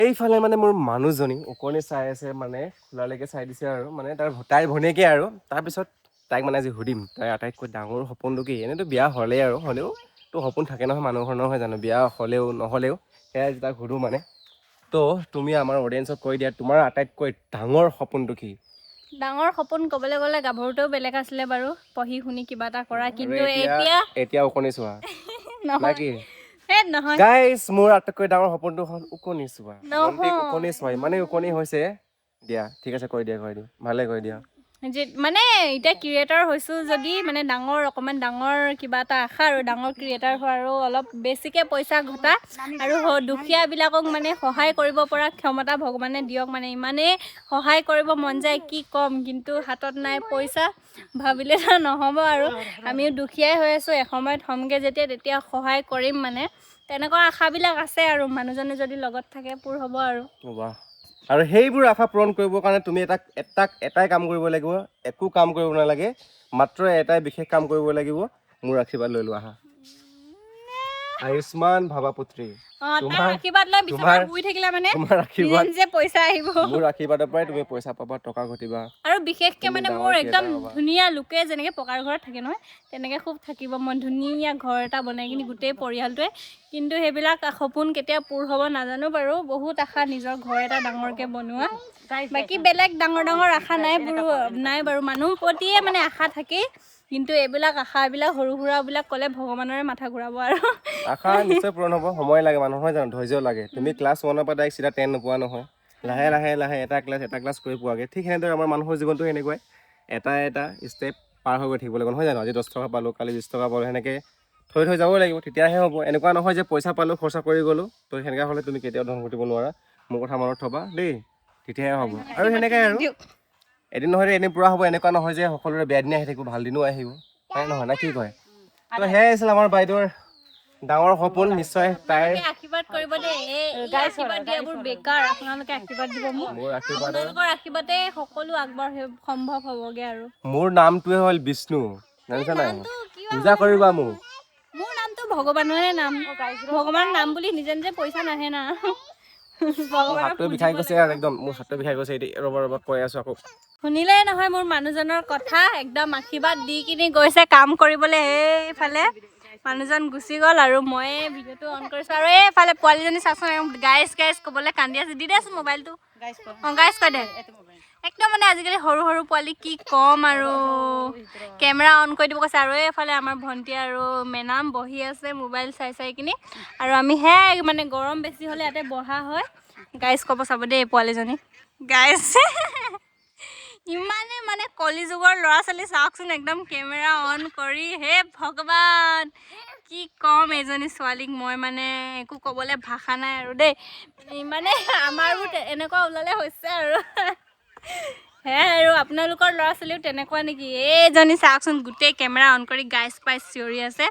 এইফালে মানে মোৰ মানুহজনী ওকণি চাই আছে, মানে খোলালৈকে চাই দিছে আৰু মানে তাইৰ ভনীয়েকে আৰু। তাৰপিছত তাইক মানে আজি সুধিম তাইৰ আটাইতকৈ ডাঙৰ সপোনটো কি। এনেইতো বিয়া হ'লেই আৰু, হ'লেও তো সপোন থাকে নহয় মানুহৰ, নহয় জানো? বিয়া হ'লেও নহ'লেও। সেয়াই আজি তাক সুধোঁ মানে। তো তুমি আমাৰ অডিয়েঞ্চক কৈ দিয়া, তোমাৰ আটাইতকৈ ডাঙৰ সপোনটো কি? ডাঙৰ সপোন ক'বলৈ গ'লে গাভৰুতেও বেলেগ আছিলে বাৰু, পঢ়ি শুনি কিবা এটা কৰা। আৰু কিন্তু এতিয়া এতিয়া ওকণি চোৱা? নহয়। নাকি? সেই নহয়। গাইজ, মোৰ আটাইতকৈ ডাঙৰ সপোনটো হ'ল ওকণি চোৱা। ভণ্টিক নহয়। ওকণি চোৱা, ইমানেই ওকণি হৈছে। দিয়া, ঠিক আছে, কৈ দিয়া, কৈ দিয়া, ভালে কৈ দিয়া। যে মানে এতিয়া ক্ৰিয়েটাৰ হৈছোঁ যদি মানে ডাঙৰ, অকণমান ডাঙৰ কিবা এটা আশা আৰু ডাঙৰ ক্ৰিয়েটাৰ হোৱা আৰু অলপ বেছিকৈ পইচা ঘটা আৰু দুখীয়াবিলাকক মানে সহায় কৰিব পৰা ক্ষমতা ভগৱানে দিয়ক। মানে ইমানেই সহায় কৰিব মন যায়, কি ক'ম, কিন্তু হাতত নাই পইচা। ভাবিলেতো নহ'ব আৰু, আমিও দুখীয়াই হৈ আছোঁ। এসময়ত হ'মগৈ যেতিয়া, তেতিয়া সহায় কৰিম, মানে তেনেকুৱা আশাবিলাক আছে আৰু মানুহজনে যদি লগত থাকে পূৰ হ'ব আৰু। বাহ! আৰু সেইবোৰ আশা পূৰণ কৰিবৰ কাৰণে তুমি এটা এটা এটাই কাম কৰিব লাগিব। একো কাম কৰিব নালাগে, মাত্ৰ এটাই বিশেষ কাম কৰিব লাগিব। মোৰ আশীৰ্বাদ লৈ লোৱা আহা। আয়ুষ্মান ভাৱাপুত্ৰী। অঁ, তাৰ আশীৰ্বাদ লৈ বিচনাত শুই থাকিলে মানে তোমাৰ নিজে আশীৰ্বাদ নিজে পইচা আহিব। মোৰ আশীৰ্বাদৰ পৰাই তুমি পইচা পাবা, টকা ঘটিবা। আৰু বিশেষকৈ তুমি মানে ডাঙৰ মোৰ একদম creator হ'বা। ধুনীয়া, লোকে যেনেকৈ পকাৰ ঘৰত থাকে নহয়, তেনেকৈ খুব থাকিব মন, ধুনীয়া ঘৰ এটা বনাই কিনি গোটেই পৰিয়ালটোৱে। কিন্তু সেইবিলাক সপোন কেতিয়া পূৰ হ'ব নাজানো বাৰু। বহুত আশা নিজৰ ঘৰ এটা ডাঙৰকৈ বনোৱা। বাকী বেলেগ ডাঙৰ ডাঙৰ আশা নাই বাৰু, নাই বাৰু। মানুহ প্ৰতিয়ে মানে আশা থাকেই, কিন্তু এইবিলাক আশাবিলাক সৰু সুৰাবিলাক ক'লে ভগৱানৰে মাথা ঘূৰাব আৰু। আশা নিশ্চয় পূৰণ হ'ব, সময় লাগে মানুহ, নহয় জানো? ধৈৰ্য লাগে। তুমি ক্লাছ 1ৰ পৰা ডাইৰেক্ট চিধা 10 নোপোৱা নহয়, লাহে লাহে লাহে এটা ক্লাছ এটা ক্লাছ কৰি পোৱাগৈ। ঠিক সেনেদৰে আমাৰ মানুহৰ জীৱনটো সেনেকুৱাই, এটা এটা ষ্টেপ পাৰ হৈ গৈ থাকিব লাগিব, নহয় জানো? আজি 10 টকা পালোঁ, কালি 20 টকা পালোঁ, সেনেকৈ থৈ থৈ যাব লাগিব, তেতিয়াহে হ'ব। এনেকুৱা নহয় যে পইচা পালোঁ, খৰচা কৰি গ'লোঁ। তো সেনেকুৱা হ'লে তুমি কেতিয়াও ধন ঘটিব নোৱাৰা। মোৰ কথা মনত থ'বা দেই, তেতিয়াহে হ'ব। আৰু সেনেকাই আৰু এদিন নহয় এদিন পূৰা হ'ব। এনেকুৱা নহয় যে সকলোৰে বেয়া দিনে আহি থাকিব, ভাল দিনো আহিব, হয় নহয়? না কি কয়? তো সেয়াই আছিল আমাৰ বাইদেউৰ ডাঙৰ সপোন। নিশ্চয় তাইৰ আপোনালোকে আশীৰ্বাদ কৰিব দেই। এই আশীৰ্বাদ দিয়াবোৰ বেকাৰ। আপোনালোকে আশীৰ্বাদ দিব মোক। মোৰ আশীৰ্বাদৰ আপোনালোকৰ আশীৰ্বাদে সকলো আগবাঢ়ি সম্ভৱ হ'বগে আৰু। মোৰ নামটোৱে হ'ল বিষ্ণু, জানিছা নাই? নামটো কিবা পূজা কৰিবা মোক। মোৰ নামটো ভগৱানৰে নাম। ভগৱানৰ নাম বুলি নিজে নিজে পইচা নাহে না। মোৰ ভগৱানক হাতটো বিষাই গৈছে আৰু একদম মোৰ হাতটো বিষাই গৈছে এতিয়া। ৰ'বা ৰ'বা, কৈ আছো আকৌ। শুনিলেই নহয় মোৰ মানুহজনৰ কথা, একদম আশীৰ্বাদ দি কিনি গৈছে কাম কৰিবলৈ। এইফালে মানুহজন গুচি গ'ল আৰু মই ভিডিঅ'টো অন কৰিছোঁ। আৰু এইফালে পোৱালীজনী চাচোন, গাইজ গাইজ ক'বলৈ কান্দি আছে। দি দেচোন মোবাইলটো। অঁ, গাইজ কৈ দে। একদম মানে আজিকালি সৰু সৰু পোৱালি, কি ক'ম আৰু, কেমেৰা অন কৰি দিব কৈছে। আৰু এইফালে আমাৰ ভণ্টি আৰু মেনাম বহি আছে মোবাইল চাই চাই কিনি, আৰু আমি সেয়াই মানে গৰম বেছি হ'লে ইয়াতে বহা হয়। গাইজ ক'ব চাব দেই পোৱালীজনী। গাইজ, ইমানে মানে কলি যুগৰ ল'ৰা ছোৱালী চাওকচোন, একদম কেমেৰা অন কৰি। হে ভগৱান, কি ক'ম এইজনী ছোৱালীক মই, মানে একো ক'বলৈ ভাষা নাই আৰু দেই। মানে ইমানে আমাৰো এনেকুৱা ওলালে হৈছে আৰু সেয়াই আৰু। আপোনালোকৰ ল'ৰা ছোৱালীও তেনেকুৱা নেকি? এইজনী চাওকচোন, গোটেই কেমেৰা অন কৰি গাইজ পাই চিঞৰি আছে।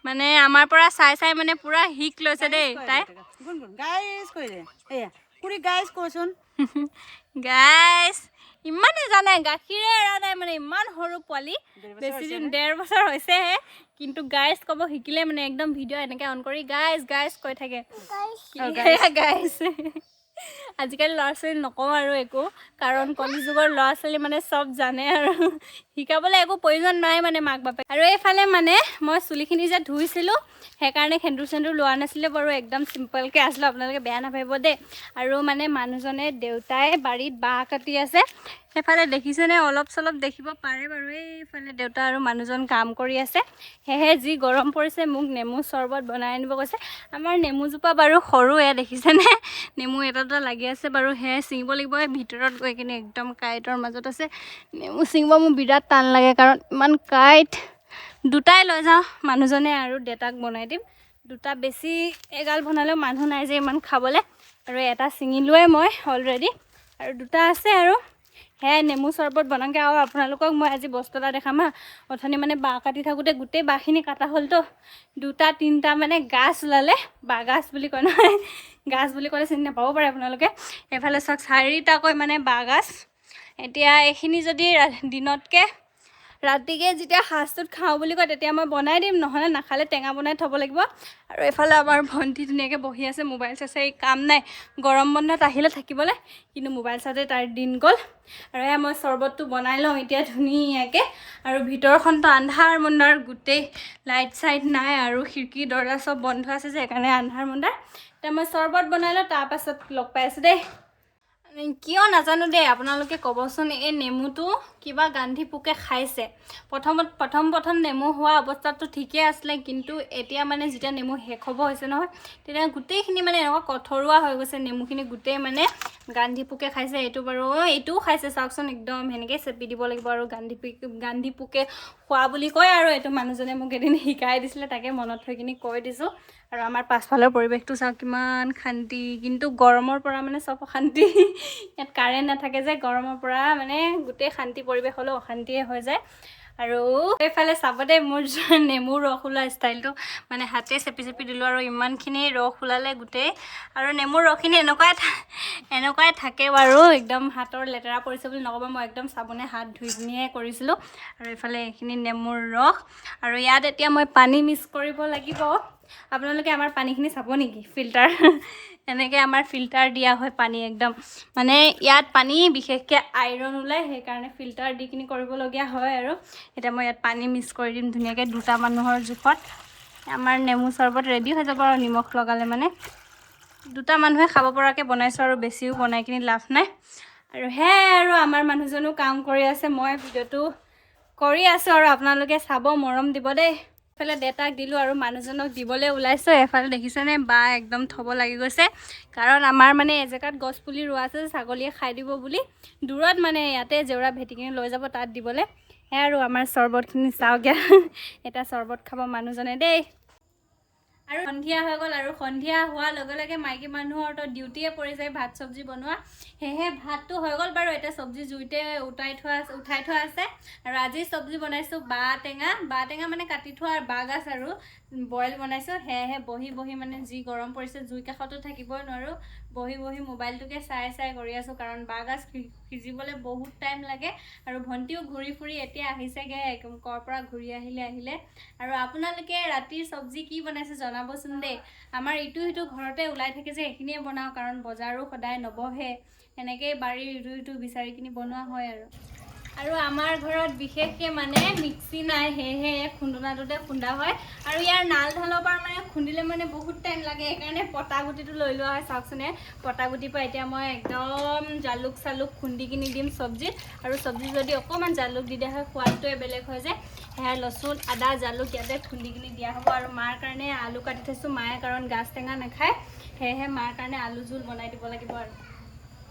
মানে আমাৰ পৰা চাই চাই মানে পূৰা শিক লৈছে দেই তাই। গাইজ কৈ দে, এয়া কুৰি, গাইজ কচোন। গাইজ, ইমানে জানে, গাখীৰে এৰা নাই মানে। ইমান সৰু পোৱালি, বেছি দিন 1.5 বছৰ হৈছেহে, কিন্তু গাইজ ক'ব শিকিলে। মানে একদম ভিডিঅ' এনেকৈ অন কৰি গাইজ গাইজ কৈ থাকে। গাইজ, আজিকালি ল'ৰা ছোৱালী নকওঁ আৰু একো, কাৰণ কলি যুগৰ ল'ৰা ছোৱালী মানে চব জানে আৰু শিকাবলৈ একো প্ৰয়োজন নাই মানে মাক বাপেক। আৰু এইফালে মানে মই চুলিখিনি যে ধুইছিলোঁ, সেইকাৰণে সেন্দুৰ চেন্দুৰ লোৱা নাছিলোঁ বাৰু, একদম চিম্পলকৈ আছিলোঁ, আপোনালোকে বেয়া নাভাবিব দেই। আৰু মানে মানুহজনে, দেউতাই বাৰীত বাঁহ কাটি আছে। সেইফালে দেখিছেনে? অলপ চলপ দেখিব পাৰে বাৰু। এইফালে দেউতা আৰু মানুহজন কাম কৰি আছে। সেয়েহে যি গৰম পৰিছে, মোক নেমু চৰবত বনাই আনিব কৈছে। আমাৰ নেমুজোপা বাৰু সৰুৱে, দেখিছেনে? নেমু এটা দুটা লাগি আছে বাৰু, সেয়াই ছিঙিব লাগিব। এই ভিতৰত গৈ কিনে একদম কাঁইটৰ মাজত আছে। নেমু ছিঙিব মোৰ বিৰাট টান লাগে, কাৰণ ইমান কাঁইট। দুটাই লৈ যাওঁ, মানুহজনে আৰু দেউতাক বনাই দিম দুটা। বেছি এগাল বনালেও মানুহ নাই যে ইমান খাবলৈ। আৰু এটা ছিঙিলোৱে মই অলৰেডি, আৰু দুটা আছে আৰু সেয়াই নেমু চৰবত বনামগৈ। আৰু আপোনালোকক মই আজি বস্তু এটা দেখাম হা। অথনি মানে বাঁহ কাটি থাকোঁতে গোটেই বাঁহখিনি কাটা হ'লতো, দুটা তিনিটা মানে গাছ ওলালে। বাঁহ গাছ বুলি কয় নহয়, গাছ বুলি ক'লে চিনি নাপাব পাৰে আপোনালোকে। এইফালে চাওক, চাৰিটাকৈ মানে বাঁহ গাছ। এতিয়া এইখিনি যদি দিনতকৈ ৰাতিকে যেতিয়া সাজটোত খাওঁ বুলি কয় তেতিয়া মই বনাই দিম, নহ'লে নাখালে টেঙা বনাই থ'ব লাগিব। আৰু এইফালে আমাৰ ভণ্টি ধুনীয়াকৈ বহি আছে, মোবাইল চাইছে, এই কাম নাই, গৰম বন্ধত আহিলে থাকিবলৈ, কিন্তু মোবাইল চাওঁতে তাৰ দিন গ'ল। আৰু এয়া মই চৰ্বতটো বনাই লওঁ এতিয়া ধুনীয়াকৈ। আৰু ভিতৰখনতো আন্ধাৰ মুন্ধাৰ, গোটেই লাইট চাইট নাই আৰু খিৰিকী দৰ্জা চব বন্ধ আছে যে, সেইকাৰণে আন্ধাৰ মুন্ধাৰ। এতিয়া মই চৰ্বত বনাই লওঁ, তাৰপাছত লগ পাই আছোঁ দেই। কিয় নাজানো দেই, আপোনালোকে ক'বচোন, এই নেমুটো কিবা গান্ধী পোকে খাইছে। প্ৰথমত প্ৰথম প্ৰথম নেমু হোৱা অৱস্থাততো ঠিকেই আছিলে, কিন্তু এতিয়া মানে যেতিয়া নেমু শেষ হ'ব হৈছে নহয়, তেতিয়া গোটেইখিনি মানে এনেকুৱা কঠৰুৱা হৈ গৈছে নেমুখিনি, গোটেই মানে গান্ধী পোকে খাইছে। এইটো বাৰু এইটোও খাইছে, চাওকচোন, একদম সেনেকৈ চেপি দিব লাগিব আৰু গান্ধী পোকে খোৱা বুলি কয় আৰু এইটো মানুহজনে মোক এদিন শিকাই দিছিলে, তাকে মনত থৈ কিনি কৈ দিছোঁ। আৰু আমাৰ পাছফালৰ পৰিৱেশটো চাওক কিমান শান্তি, কিন্তু গৰমৰ পৰা মানে চব অশান্তি। ইয়াত কাৰেণ্ট নাথাকে যে, গৰমৰ পৰা মানে গোটেই শান্তি পৰিৱেশ হ'লেও অশান্তিয়ে হৈ যায়। আৰু এইফালে চাব দেই মোৰ নেমু ৰস ওলোৱা ষ্টাইলটো, মানে হাতে চেপি চেপি দিলোঁ আৰু ইমানখিনি ৰস ওলালে গোটেই। আৰু নেমুৰ ৰসখিনি এনেকুৱাই থাকে বাৰু, একদম হাতৰ লেতেৰা পৰিছে বুলি নক'ব, মই একদম চাবোনে হাত ধুই পিনিহে কৰিছিলোঁ। আৰু এইফালে এইখিনি নেমুৰ ৰস। আৰু ইয়াত এতিয়া মই পানী মিক্স কৰিব লাগিব। আপোনালোকে আমাৰ পানীখিনি চাব নেকি? ফিল্টাৰ, এনেকৈ আমাৰ ফিল্টাৰ দিয়া হয় পানী একদম, মানে ইয়াত পানী বিশেষকৈ আইৰণ ওলায়, সেইকাৰণে ফিল্টাৰ দি কিনি কৰিবলগীয়া হয়। আৰু এতিয়া মই ইয়াত পানী মিক্স কৰি দিম ধুনীয়াকৈ দুটা মানুহৰ জোখত। আমাৰ নেমু চৰ্বত ৰেডি হৈ যাব আৰু নিমখ লগালে মানে দুটা মানুহে খাব পৰাকৈ বনাইছোঁ আৰু বেছিও বনাই কিনি লাভ নাই। আৰু সেয়াই, আৰু আমাৰ মানুহজনো কাম কৰি আছে, মই ভিডিঅ'টো কৰি আছোঁ আৰু আপোনালোকে চাব, মৰম দিব দেই। এইফালে দেউতাক দিলোঁ আৰু মানুহজনক দিবলৈ ওলাইছোঁ। এফালে দেখিছেনে বা একদম থ'ব লাগি গৈছে, কাৰণ আমাৰ মানে এজেগাত গছ পুলি ৰোৱা আছে, ছাগলীয়ে খাই দিব বুলি দূৰত মানে ইয়াতে জেওৰা ভেটি কিনি লৈ যাব তাত দিবলৈ। সেয়াই আৰু আমাৰ চৰ্বতখিনি চাওক, এতিয়া চৰ্বত খাব মানুহজনে দেই। আৰু সন্ধিয়া হৈ গ'ল, আৰু সন্ধিয়া হোৱাৰ লগে লগে মাইকী মানুহৰ তো ডিউটিয়ে পৰি যায় ভাত চব্জি বনোৱা। সেয়েহে ভাতটো হৈ গ'ল বাৰু, এতিয়া চব্জি জুইতে উটাই থোৱা উঠাই থোৱা আছে। আৰু আজি চব্জি বনাইছোঁ বাঁহ টেঙা, বাঁহ টেঙা মানে কাটি থোৱা বাঁহ গাজ আৰু বইল বনাইছোঁ। সেয়েহে বহি বহি মানে যি গৰম পৰিছে, জুই কাষতো থাকিবই নোৱাৰোঁ, বহি বহি মোবাইলটোকে চাই চাই কৰি আছোঁ, কাৰণ বাঁহ গাজ সিজিবলৈ বহুত টাইম লাগে। আৰু ভণ্টিও ঘূৰি ফুৰি এতিয়া আহিছেগৈ, ক'ৰ পৰা ঘূৰি আহিলে। আৰু আপোনালোকে ৰাতিৰ চব্জি কি বনাইছে জনাবচোন দেই। আমাৰ ইটো সিটো ঘৰতে ওলাই থাকে যে, সেইখিনিয়ে বনাওঁ, কাৰণ বজাৰো সদায় নবহে, সেনেকেই বাৰীৰ ইটো সিটো বিচাৰি কিনি বনোৱা হয়। আৰু আৰু আমাৰ ঘৰত বিশেষকৈ মানে মিক্সি নাই, সেয়েহে খুন্দনাটোতে খুন্দা হয়। আৰু ইয়াৰ নাল ঢালৰ পৰা মানে খুন্দিলে মানে বহুত টাইম লাগে, সেইকাৰণে পতা গুটিটো লৈ লোৱা হয়। চাওকচোন, এই পতা গুটিৰ পৰা এতিয়া মই একদম জালুক চালুক খুন্দি কিনি দিম চব্জিত। আৰু চব্জি যদি অকণমান জালুক দি দিয়া হয়, সোৱাদটোৱে বেলেগ হৈ যায়। সেয়া লচুন আদা জালুক ইয়াতে খুন্দি কিনি দিয়া হ'ব। আৰু মাৰ কাৰণে আলু কাটি থৈছোঁ, মায়ে কাৰণ গাজ টেঙা নাখায়, সেয়েহে মাৰ কাৰণে আলু জোল বনাই দিব লাগিব। আৰু